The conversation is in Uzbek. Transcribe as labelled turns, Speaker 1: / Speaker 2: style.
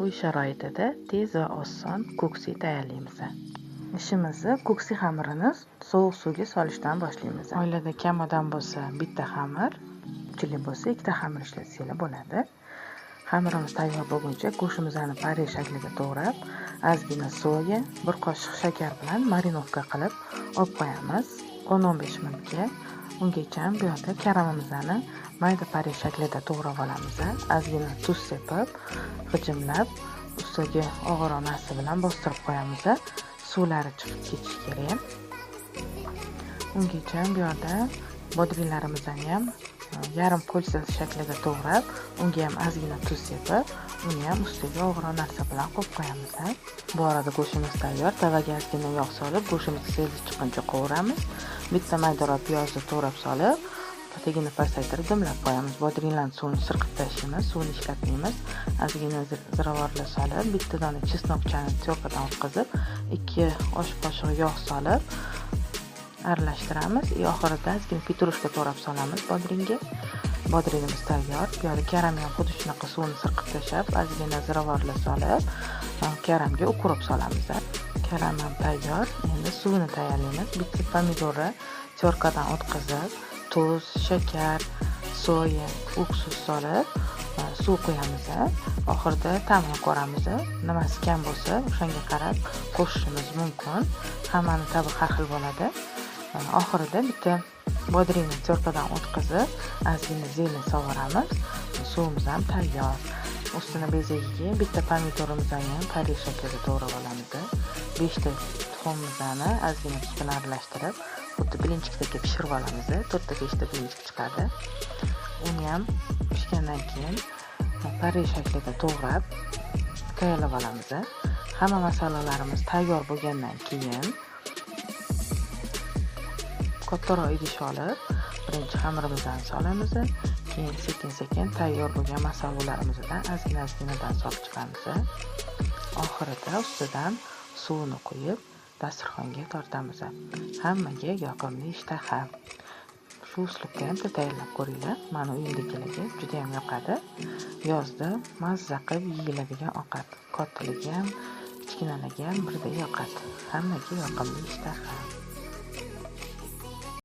Speaker 1: Uy sharoitida tez va oson ko'ksi tayyorlaymiz. Ishimizni ko'ksi xamirini sovuq suvga solishdan boshlaymiz. Oilada kam odam bo'lsa bitta xamir, ko'pchilik bo'lsa ikkita xamir ishlatsanglar bo'ladi. Xamirimiz tayyor bo'lguncha go'shtimizni pare shaklida to'g'rab, ozgina soya, bir qoshiq shakar bilan marinovka qilib olib qo'yamiz 10-15 minutga. Ungacha bu yoqda karamimizni mayda pare shaklida to'g'rab olamiz. Ozgina tuz sepib, g'ijimlab, ustiga og'irroq narsa bilan bostirib qo'yamiz. Suvlari chiqib ketishi kerak. Ungacha bu yoqda bodringlarimizni ham yarim qo'lsa shaklida to'g'rab, unga ham ozgina tuz sepib, uni ham ustiga og'irroq narsa bilan qo'yib qo'yamiz. Bu arada go'shtimiz tayyor. Tavaga ozgina yog' solib, go'shtimizni sezi chiqquncha qovuramiz. Bitta maydaroq piyozni to'g'rab solib, tagini pasaytirib dimlab qo'yamiz. Bodringlarni suvini sirqib tashlaymiz, suvini ishlatmaymiz. Ozgina ziravorlar solib, bitta dona chesnokchani tyokadan o'tkazib, 2 osh qoshiq yog' solib aralashtiramiz. Oxirida ozgina petrushka to'g'rab solamiz bodringga. Bodringimiz tayyor. Bu yerda karamni ham xuddi shunaqa suvini sirqib tashlab, ozgina ziravorlar solib, karamga ukrop solamiz. Karam ham tayyor. Endi suvini tayyorlaymiz. Bitta pomidorni tyorkadan o'tkazib, tuz, shakar, soya, uksus solib, suv quyamiz. Oxirida ta'mini ko'ramiz. Nimasi kam bo'lsa, o'shanga qarab qo'shishimiz mumkin. Hammani ta'bi har xil bo'ladi. Oxirida bitta bodringni tyorkadan o'tkazib, ozgina zelen solamiz. Suvimiz ham tayyor. Ustini bezagiga bitta pomidorimizni ham pare shaklida to'g'rab olamiz. 5 ta tuxumimizni ozgina tuz bilan aralashtirib, xuddi bilinchikdek pishirib olamiz. 4-5 ta bilinchik chiqadi. Uni ham pishgandan keyin pare shaklida to'g'rab tayyorlab olamiz. Hamma masalalarimiz tayyor bo'lgandan keyin kattaroq idish olib, birinchi xamirimizni solamiz. Keyin sekin-sekin tayyor bo'lgan masalalarimizdan ozgina-ozginadan solib chiqamiz. Oxirida ustidan suvini quyib dasturxonga tortamiz. Hammaga yoqimli ishtaha. Shu uslubda ham tayyorlab ko'ringlar. Meni uyimdagilarga juda ham yoqadi. Yozda mazza qilib yeyiladigan ovqat. Kattaligi ham, kichkinaligi ham birdek yoqadi. Hammaga yoqimli ishtaha.